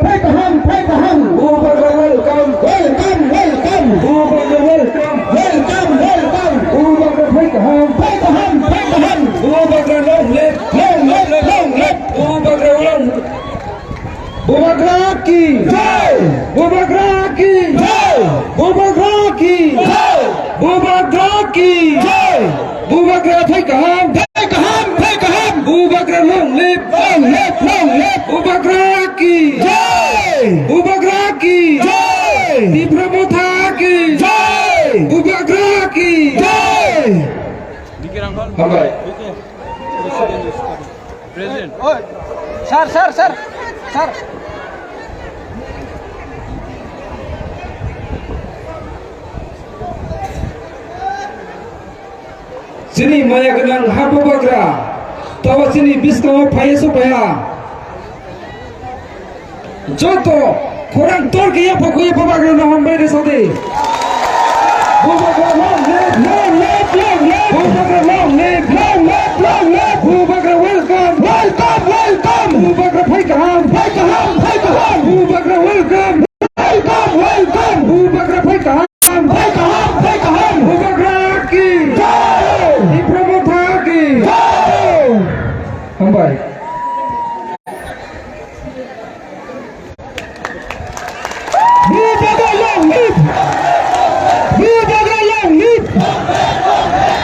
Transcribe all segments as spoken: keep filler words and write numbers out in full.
phai kaham, phai kaham. Bubagra welcome. Welcome, welcome. Bubagra welcome. Welcome, welcome. Bubagra phai kaham. Phai kaham, phai kaham. Bubagra long live. Long live, long live. Bubagra long. Bubagra ki jai. Bubagra ki jai. Bubagra ki jai. Bubagra ki jai. Bubagra phai kaham. Phai kaham, phai kaham. Bubagra long live. Long live, long live. Bubagra ki jai. Bubagra ki jai. Tipra Motha ki jai. Bubagra ki jai. Hambai. President. Oi, sir, sir, sir, sir. Chini maya gwnang ha Bubagra, tawa chini bwskango phaiya su phaiya. Joto khorang tor khe yapha khe yapha Bubagra no hambai de sadi. Bubagra long live, long live, long live. Bubagra long live, long live, long live. Bubagra welcome, welcome, welcome. Bubagra phai kaham, phai kaham, phai kaham. Bubagra welcome, welcome, welcome. Bubagra phai kaham, phai kaham, phai kaham. Bubagra ki jai. Tipra Motha ki jai. Hambai. Bubagra long live! Bubagra long live!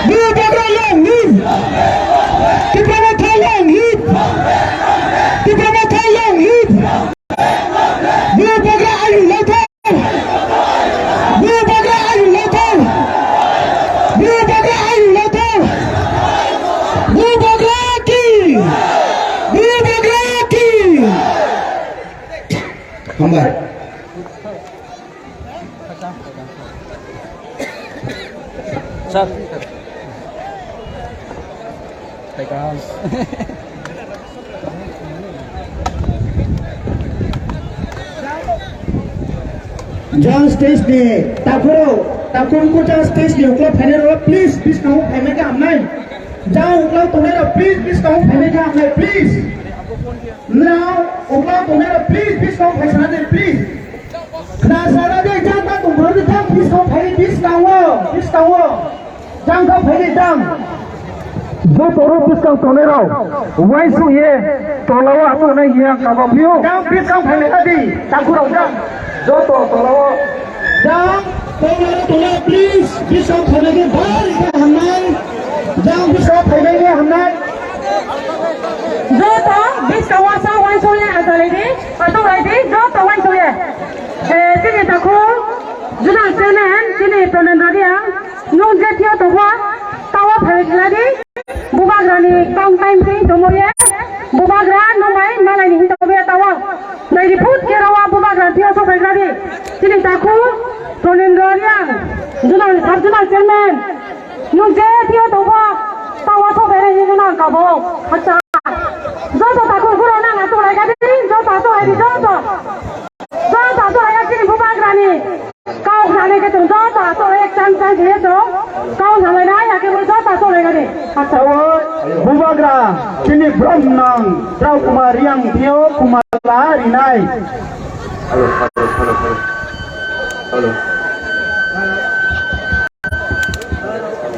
Bubagra long live! Tipra Motha long live! Tipra Motha long live! Bubagra ayuk laithok! Bubagra ayuk laithok! Bubagra ayuk laithok! Bubagra ki! Bubagra ki! Hambai. Sir. Jang stage ni takhurok, takhurok jang stage ni ukla phainai rok, please, please, nang phaimai khe hamnai. Jang ukla tongnai rok, please, please, nang phaimai khe hamnai, please. Now, ukla tongnai rok, please, buskang phai sana de, please. Khna sana de, jang ta tong bro de, jang buskang phai, buskang o, buskang o. Jang ta phai de, jang. Joto rok buskang tongnai rok, uaisuk ye, tola o asuk nai ye, ang kaba phio. Jang buskang phai de, takhurok jang. Joto tola o. Jang, tongnai rok tongnai, please, buskang phai de, bari khe hamnai. Jang buskang phai de, hamnai. Joto buskang uaisa uaisuk ye achalaidi, achuk laidi, joto uaisuk ye. Eh, chini takhuk, Zonal Chairman, chini Pranendra Reang, nwng je thio tongkha, tawa phai khladi, Bubagrani tong time thing tongmo ye, Bubagra nwng bai malai ni hing tongmo ye tawa. Nai di phut khe rawa Bubagra thio sok phai khladi, chini takhuk, Pranendra Reang, Zonal, Sub Zonal Chairman, Nwng je thio tongbo, tawa sobai rai hinwi nang kabo. Acha. Joto takhuk buro nang atuk lai gadi, joto atuk lai di, joto. Bubagra, chini Bromnang, Rao Kumar Riang Thio Kumala Rinai. Hello, hello, hello, hello. Hello.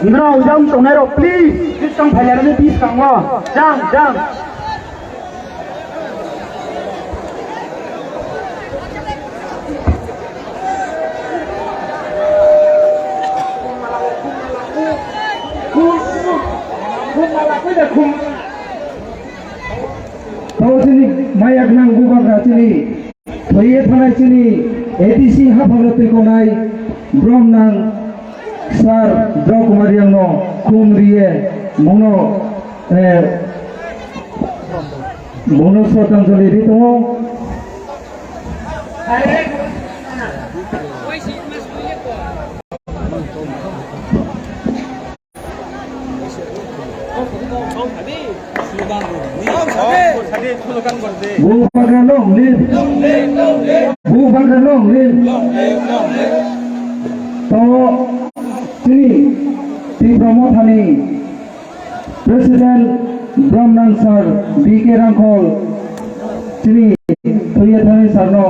Nrao jang tongnai rok, please, please tong phailai rani, please tong o. Jang, jang. Tao chini maya gwnang Bubagra chini thwiwi thanai chini A D C haphangno twikonai Bromnang sir Drao Kumar Riangno khum riye mungno, eh, mungno sroddhanjali ri tongo. Bubagra long live. Bubagra long live. To chini Tipra Mothani President Bromnang sir B K Rangkhol chini thwiwi thanai sir no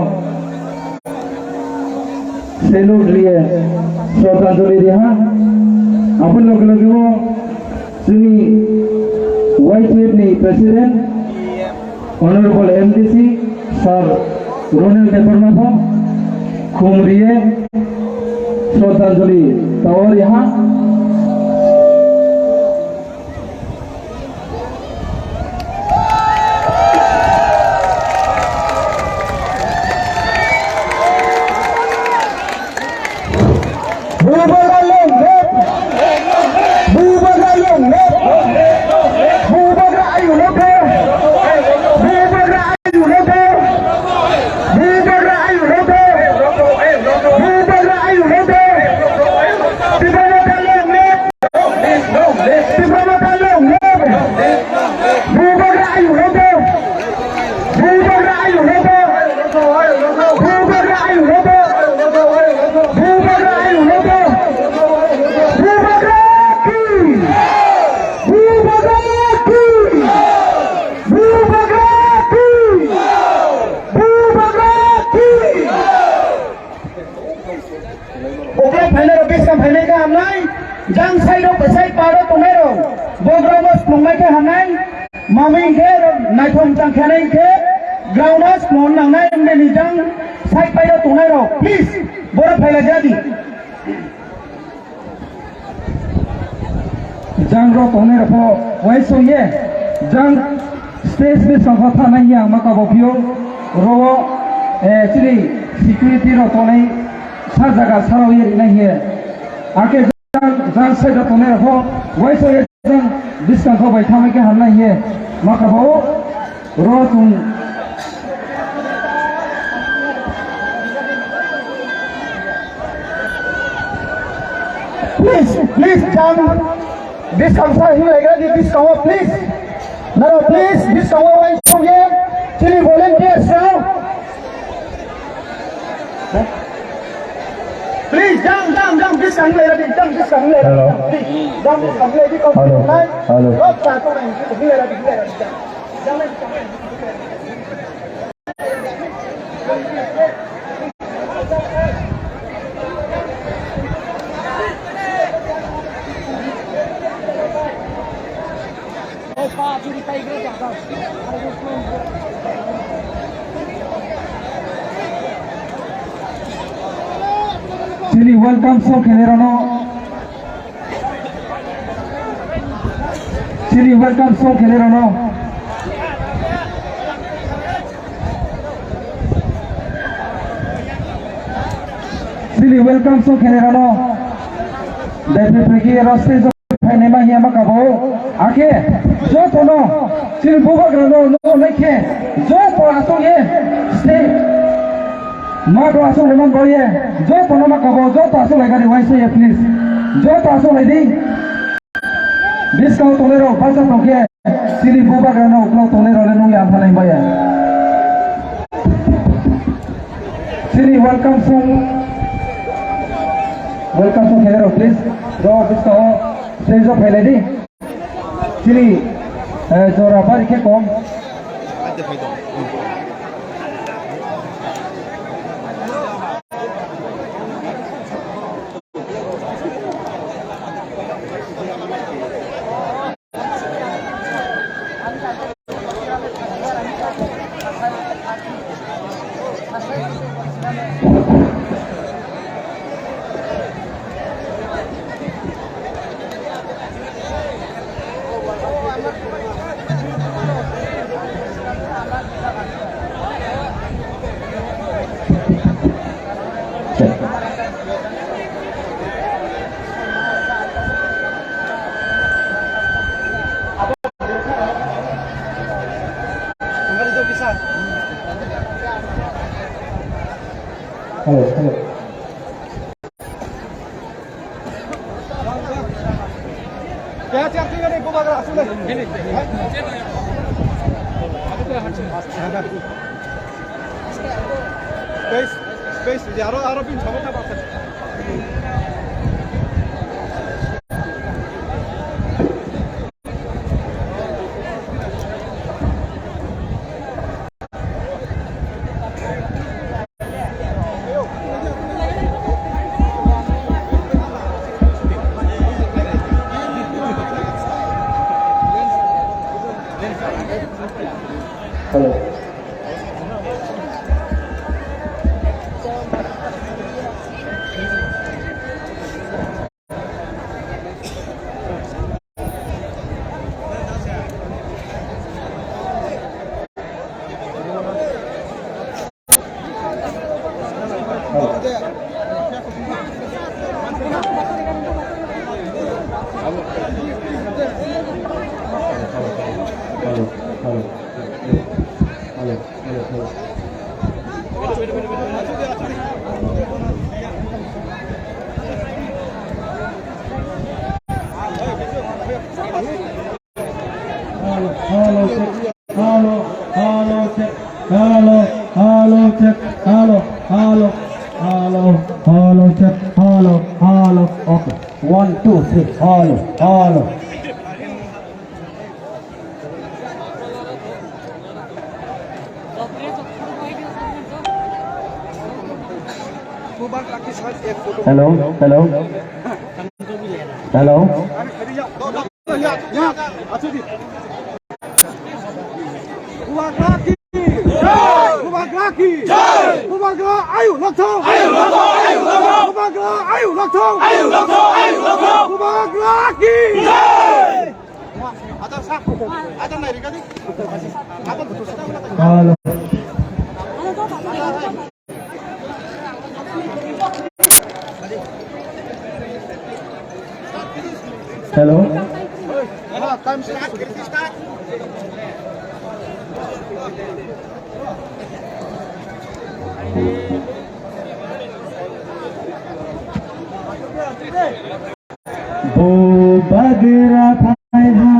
salute riye, sroddhanjali riha. Aboni loge loge o chini Y T F ni President, Honorable M D C, Sir Ronil Debbarma pho khum riye, sroddhanjali tao riha. Bubagra long live! Bubagra long live! Bubagra ayuk long live! Bubagra ayuk long live! Bubagra ayuk long live! Bubagra ayuk long live! Tipra Motha long live! Tipra Motha long live! Bubagra ayuk long live! Bubagra ayuk long live! Bubagra ayuk long live! Bubagra ayuk long live! Bubagra ki! Bubagra ki! Bubagra ki! Bubagra ki! Uklok phainai rok bwskang phainai khe hamnai, jang side rok bwsai paro tongnai rok, bogra no splungnai khe hamnai, mami hinkhe rok naithok chang khe nai hinkhe ground o splung nangnai, bini jang side pai rok tongnai rok, please, borok phailai jadi. Jang rok tongnai rok pho uaisuk ye, jang stage ni songkha thanai ya ma kabo phio ro, eh, chini security rok tongnai sa jaga sarao ye rinai ye. Ake jang, jang side rok tongnai rok pho uaisuk ye jang bwskang kho bai thamai khe hamnai ye ma kabo. Ro chwng. Please, please, jang. Bwskang sa hinglaigra di bwskango, please. Naro, please, bwskango uaisuk ye. Chini volunteers rok. Please, jang, jang, jang, bwskang hinglaigra di, jang, bwskang hinglaigra di, Hello. Please, jang, bwskang hinglaigra di, Hello. Hello. Rok sa to nai, hinglaigra di, hinglaigra di, jang. Chini welcome song kene rano. Chini welcome song kene rano. Chini welcome song kene rano. Dai phai phai ki ro stage o phai naima hiya ma kabo. Akhe joto no chini bubagra no no nai khe joto asong ye stage. Ma do asong le man boye, joto no ma kabo, joto asong lai gari uaisa ye, please. Joto asong lai di. Bwskang tongnai rok basa tongkhe, chini bubagra no uklok tongnai rok le nung ya thanai baya. Chini welcome song, welcome song khe rok, please. Ro bwskango stage o phai lai di. Chini Eh, jora bari khe kom. Hello, hello. Space, space, aro, aro bin sabota baksa. Hello. Hello, hello, check. Hello, hello, check. Hello, hello, check. Hello, hello, hello, hello, check. Hello, hello. Okay. One, two, three. Hello, hello. Hello, hello. Hello. Bubagra ki jai! Bubagra ki jai! Bubagra ayu lokthong! Ayu lokthong! Ayu lokthong! Bubagra ayu lokthong! Ayu lokthong! Ayu lokthong! Bubagra ki jai! Hello. Hello. Bubagra phai ha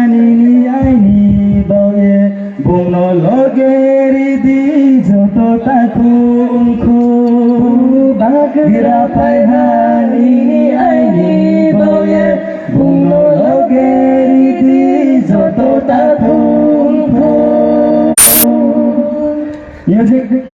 nini aini baoye, bungno loge ridi joto takhuk khuk. Bubagra phai ha nini aini baoye, bungno loge ridi joto takhuk khuk. Music.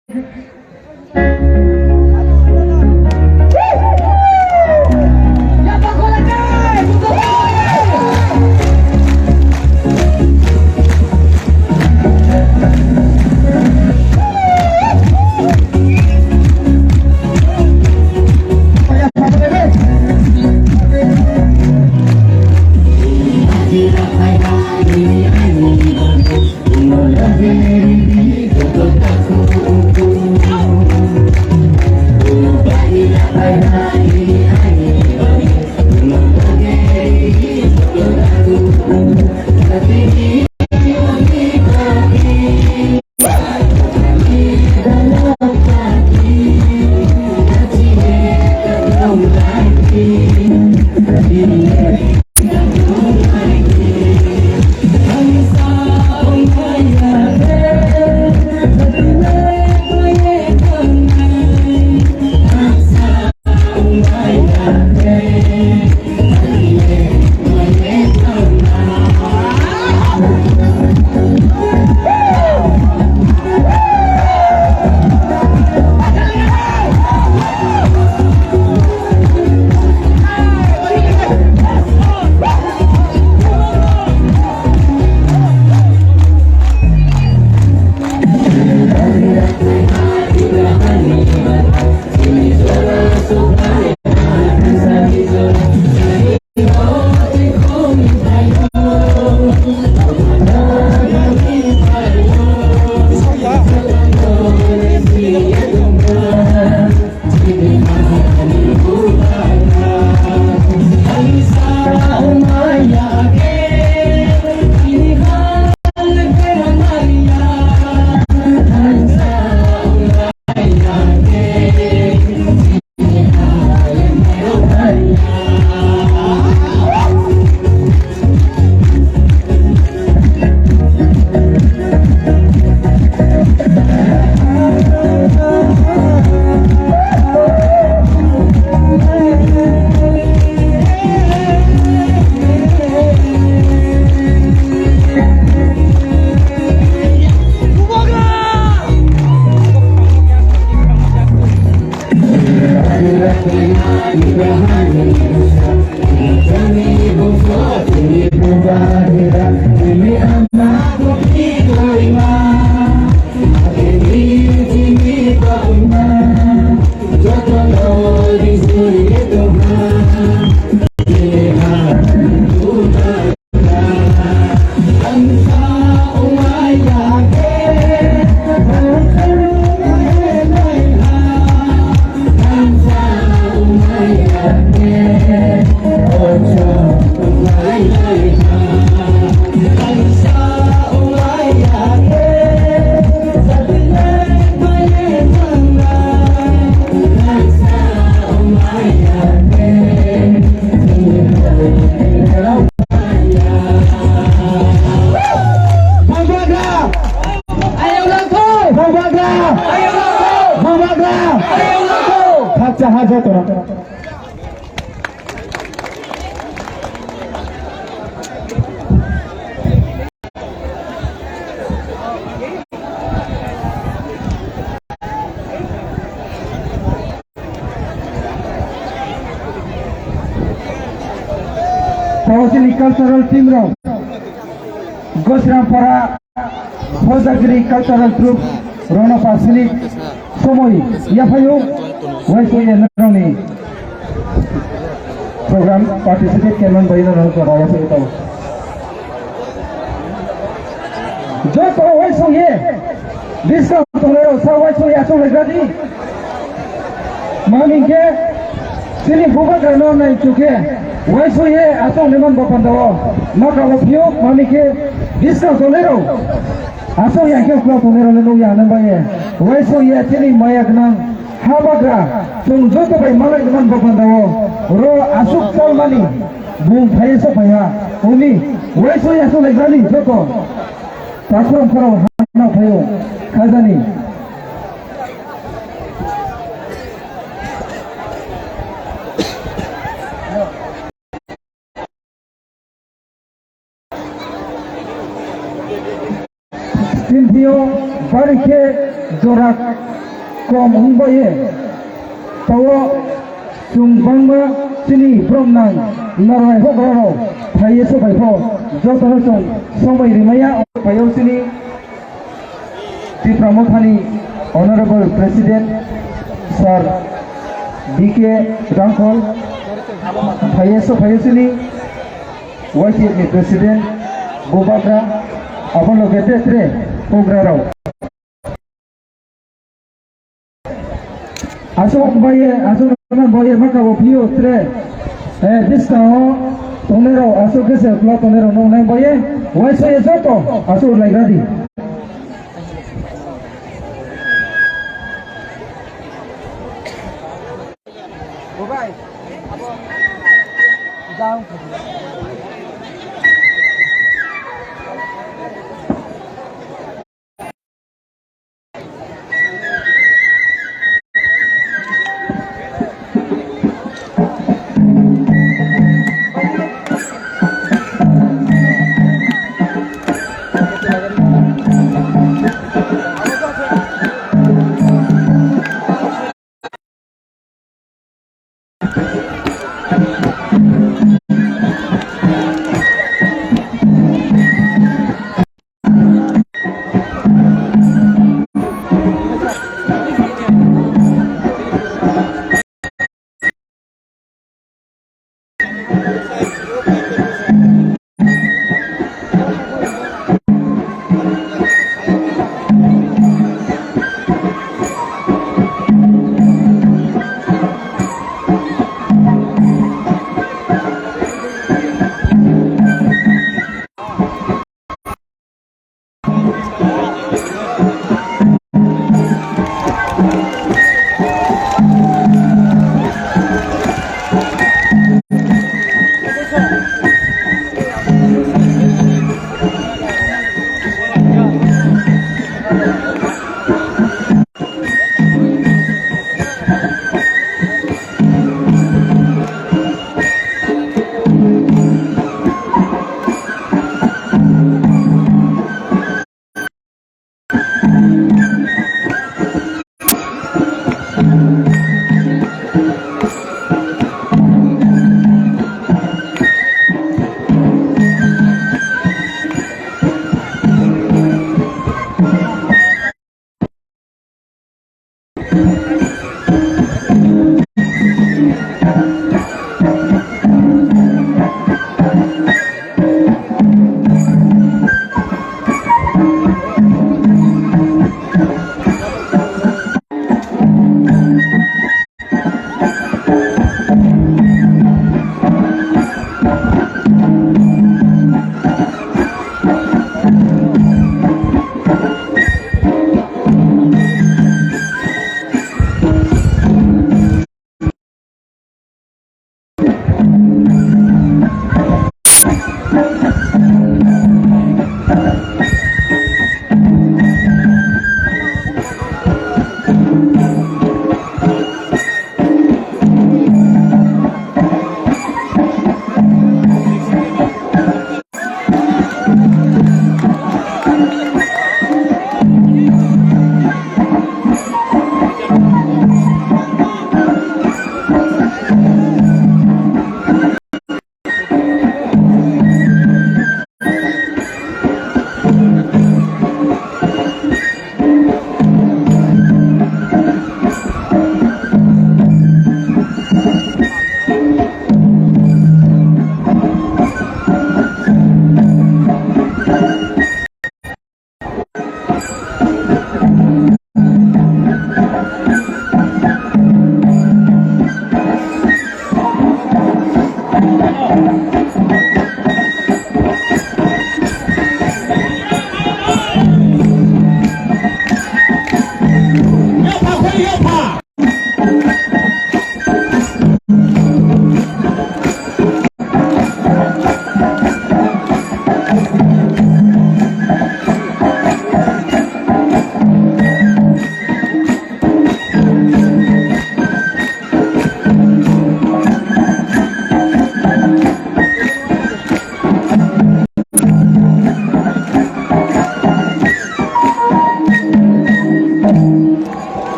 Bubagra! Bubagra! Bubagra! Khakcha ha jotono. Tao chini cultural team rok Gosrampara Hojagiri Cultural Group rono pasini somoi yaphayo waisoye naroni program participate kaiman bai naroni program yaphayo tao. Joto waisong ye buskang tongnai rok sa waisong ye asong lai gradi. Mami khe chini bubagra no nai chukhe waisong ye asong neman bo pandao. Maka o phio mami khe buskang tongnai rok asong ya khe ukla tongnai rok le nukya nang bai ye. Waisong ye chini maya gnang habagra chwng joto bai malai neman bo pandao. Ro asuk chalmani. Bung phai se phai ha, uni, wai soi aswk lai jani joto. Takhrom khoro hano phaio, khajani. Tini phio bari khe jora kom wng bai ye. Tao chwng bangma chini borok nang nornai hokra rok phai ye sobai pho joto no chwng somoi rimaya phai o chini Tipra Mothani Honorable President Sir D K Rangkhol phai ye sobai o chini Y T F ni President Bubagra, abo loge tre tre pugra rok. Aswk bai ye, aswk bai ye, maka bo phio tre, eh, buskang o tongnai rok, aswk khe se ulo tongnai rok nong nai bai ye, waisa ye joto aswk lai gadi.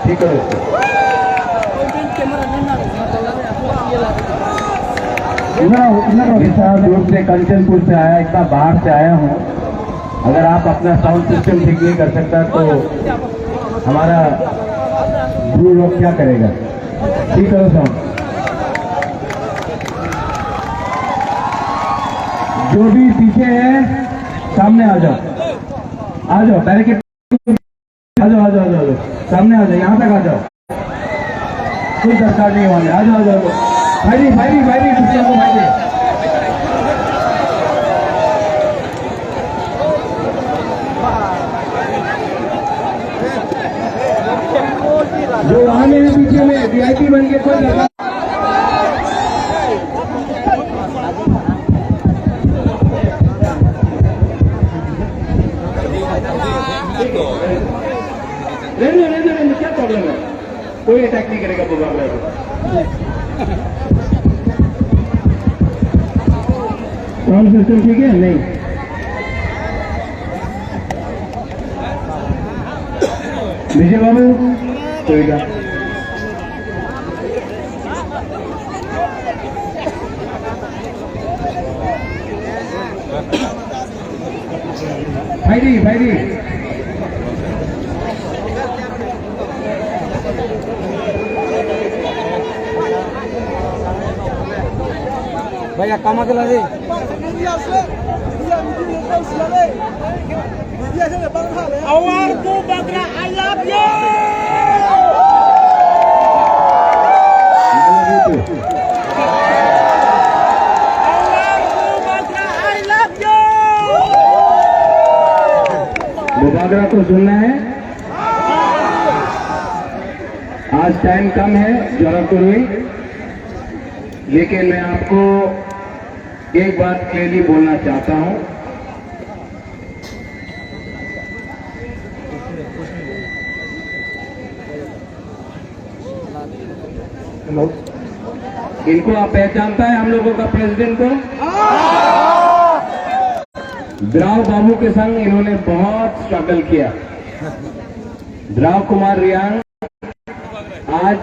ठीक है। इतना, इतना विशाल रूप से कंचनपुर से आया, इतना बाहर से आया हूँ। अगर आप अपना साउंड सिस्टम ठीक नहीं कर सकता तो हमारा ब्रू रॉक क्या करेगा? ठीक करो साउंड। जो भी पीछे है, सामने आ जाओ, आ जाओ, बैरिकेड आ जाओ, आ जाओ, आ जाओ, आ जाओ। सामने आ जाओ, यहाँ तक आ जाओ। कोई दरकार नहीं होने। आ जाओ, आ जाओ, आ जाओ। भाई जी, भाई जी, भाई जी, दूसरे को भाई जी। जो वहाँ में है पीछे में, वीआईपी बन के कोई दरकार रहने दो, रहने दो, रहने दो, क्या प्रॉब्लम है? कोई अटैक नहीं करेगा बुबागरा को। साउंड सिस्टम ठीक है? नहीं। विजय बाबू, कोई ना। भाई जी, भाई जी। भैया, काम अकेला जी। Our Bubagra, I love you! Our Bubagra, I love you! Bubagra को सुनना है। आज टाइम कम है, जरा करो, लेकिन मैं आपको एक बात क्लियरली बोलना चाहता हूँ। हेलो, इनको आप पहचानता है, हम लोगों का प्रेसिडेंट को? द्राव बाबू के संग इन्होंने बहुत स्ट्रगल किया। द्राव कुमार रियांग आज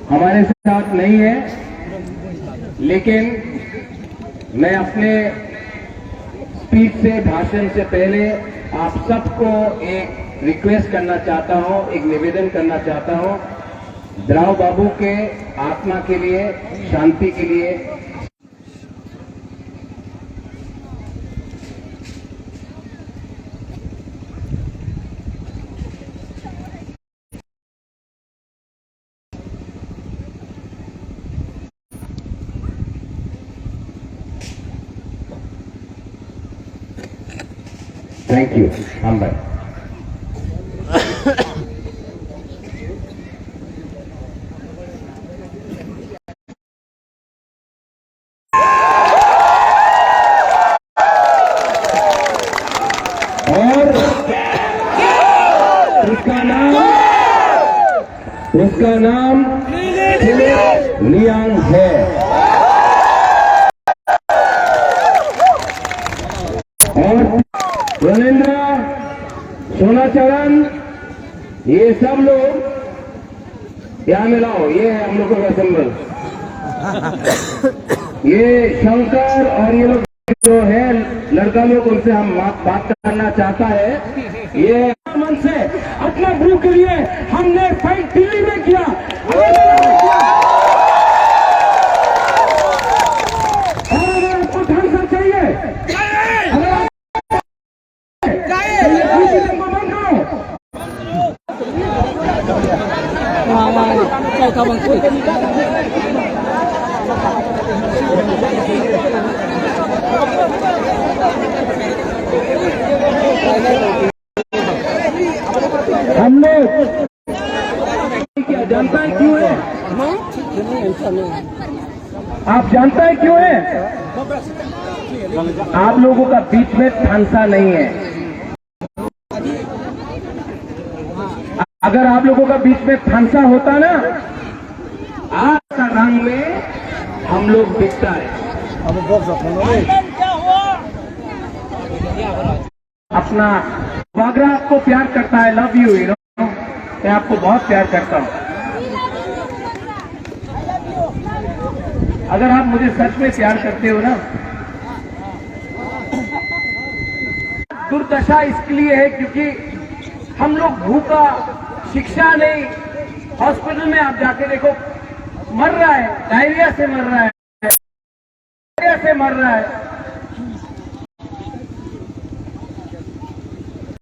हमारे साथ नहीं है, लेकिन मैं अपने स्पीच से, भाषण से पहले आप सबको एक रिक्वेस्ट करना चाहता हूँ, एक निवेदन करना चाहता हूँ, द्राव बाबू के आत्मा के लिए, शांति के लिए। Thank you. Hambai. और उसका नाम, उसका नाम फिलिप लियांग है। और रविंद्र, सोनाचरण, ये सब लोग यहाँ में लाओ, ये है हम लोगों का सिंबल। ये शंकर और ये लोग जो है लड़का लोग, उनसे हम बात, बात करना चाहता है। ये से अपना भ्रू के लिए हमने फाइट दिल्ली में किया, हरियाणा में किया। और अगर आपको ढंग से चाहिए, अगर आप हम लोग क्या जानता है क्यों है? आप जानता है क्यों है? आप लोगों का बीच में थानसा नहीं है। अगर आप लोगों का बीच में थानसा होता ना, आज का रंग में हम लोग बिकता है। अपना बागरा आपको प्यार करता है, लव यू हीरो, मैं आपको बहुत प्यार करता हूँ। अगर आप मुझे सच में प्यार करते हो ना, दुर्दशा इसके लिए है क्योंकि हम लोग भूखा, शिक्षा नहीं, हॉस्पिटल में आप जाके देखो, मर रहा है, डायरिया से मर रहा है, डायरिया से मर रहा है।